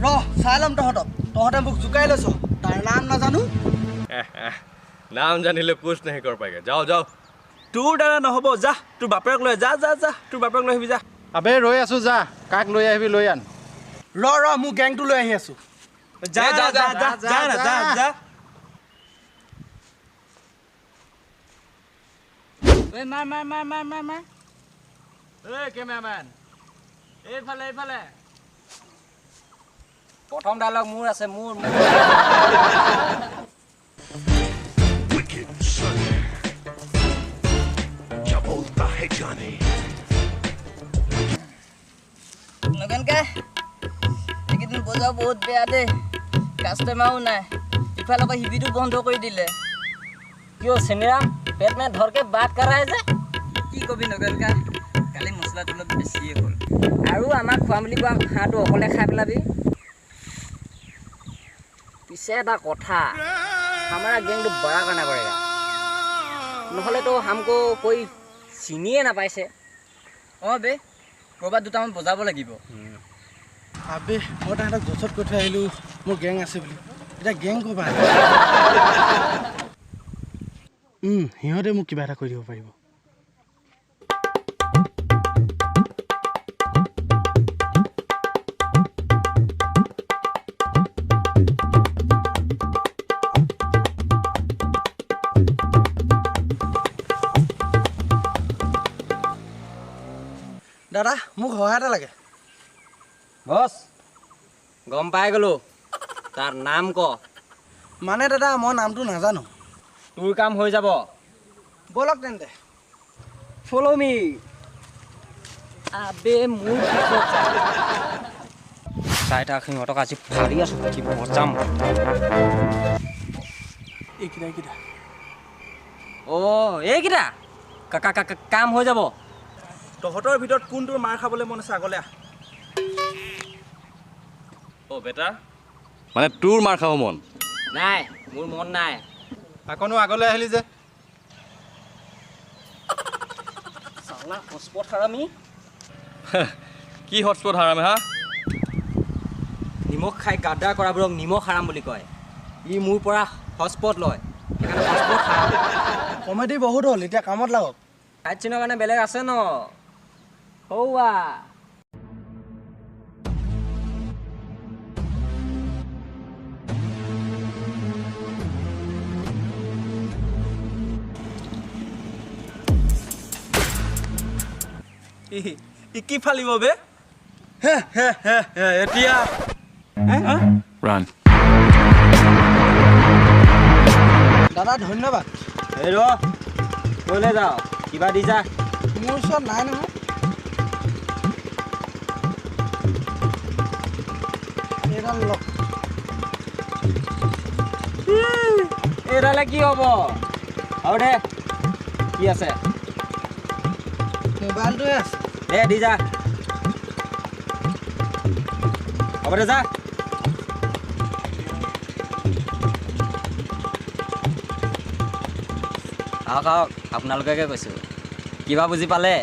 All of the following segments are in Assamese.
ৰ চাই ল'ম তহঁতক, তহঁতে মোক জোকাই লৈছ, তাৰ নাম নাজানো। নাম জানিলে कुछ नहीं कर पाएगा। যাও যাও। তোৰ দ্বাৰা নহ'ব, যা তোৰ বাপেৰক লৈ যা, যা যা, তোৰ বাপেৰক লৈ আহিবি যা। আবে ৰৈ আছো, যা, কাক লৈ আহিবি লৈ আন। ৰ ৰ, মোৰ গেংটো লৈ আহি আছো। যা যা যা যা যা যা যা। ঐ মাৰ মাৰ মাৰ মাৰ মাৰ মাৰ। ঐ কেমেৰামেন, এইফালে এইফালে। প্ৰথম ডায়লগ মোৰ আছে, মোৰ। নগেনকা, এইকেইদিন বজাৰ বহুত বেয়া দেই, কাষ্টমাৰো নাই, ইফালে আকৌ শিবিৰটো বন্ধ কৰি দিলে। কিয় চেনিৰাম, পেট মে ধৰকে বাত কৰা হে যে? কি কবি নগেনকা, কালি মছলাটো অলপ বেছিয়ে হ'ল। আৰু আমাক খুৱাম বুলি কোৱা হাঁহটো অকলে খাই পেলাবি। পিছে এটা কথা, हमारा গেংটো বড়া करना पड़ेगा, নহ'লেতো हमको कोई চিনিয়ে নাপাইছে। অঁ বে, ক'ৰবাত দুটামান বজাব লাগিব। আবে মই তাহাঁতক জছত কৈ থৈ আহিলোঁ মোৰ গেং আছে বুলি, এতিয়া গেং ক'ৰপৰা? সিহঁতে মোক কিবা এটা কৰি দিব পাৰিব। দাদা, মোক সহায় এটা লাগে। বছ, গম পাই গ'লো, তাৰ নাম ক। মানে দাদা, মই নামটো নাজানো। তোৰ কাম হৈ যাব। ব'লক তেন্তে। ফ'ল' মি। আবে মোৰ পিছত যা। চাই থাক সিহঁতক, আজি ফালি আছো, কি বজাম। এইকেইটা এইকেইটা। অ' এইকেইটা কাম হৈ যাব। তহঁতৰ ভিতৰত কোনটোৰ মাৰ খাবলৈ মন আছে আগলৈ আহ। অ বেটা, মানে তোৰ মাৰ খাব মন নাই? মোৰ মন নাই। আকনো আগলৈ আহিলি যে? চালা হটস্পট হাৰামি। কি হটস্পট হাৰামি? হা, নিমখ খাই গাদ্দাৰ কৰাবোৰক নিমখ হাৰাম বুলি কয়। ই মোৰ পৰা হটস্পট লয়, সেইকাৰণে হটস্পট হাৰাম। কমেডি বহুত হ'ল, এতিয়া কামত লাগক। ফাইট চিনৰ কাৰণে বেলেগ আছে ন। হৌৱা ই কি ফালিব বে? হে হে হে হে, এতিয়া ৰান। দাদা ধন্যবাদ। এই ৰ, ক'লৈ যাওঁ, কিবা দি যা। মোৰ ওচৰত নাই নহয়। এইডাল লওক। এইডালে কি হ'ব? আৰু দে, কি আছে? মোবাইলটোৱে আছে। দে দি যা। হ'ব দে যা। আহক আহক, আপোনালোককে কৈছোঁ, কিবা বুজি পালে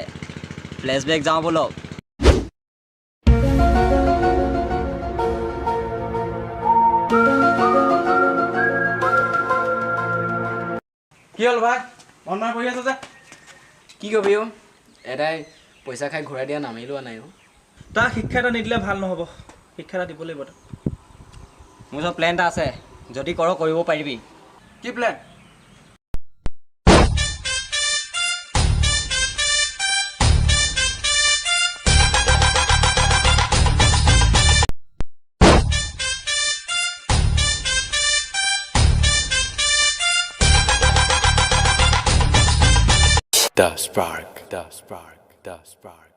ফ্লেছবেক যাওঁ ব'লক। কি হ'ল ভাই, মন মাৰি বহি আছ যে? কি কবি অ', এটাই পইচা খাই ঘূৰাই দিয়া নামেই লোৱা নাই অ'। তাক শিক্ষা এটা নিদিলে ভাল নহ'ব, শিক্ষা এটা দিব লাগিব তাক। মোৰ ওচৰত প্লেন এটা আছে, যদি কৰ কৰিব পাৰিবি। কি plan? The spark, the spark, the spark.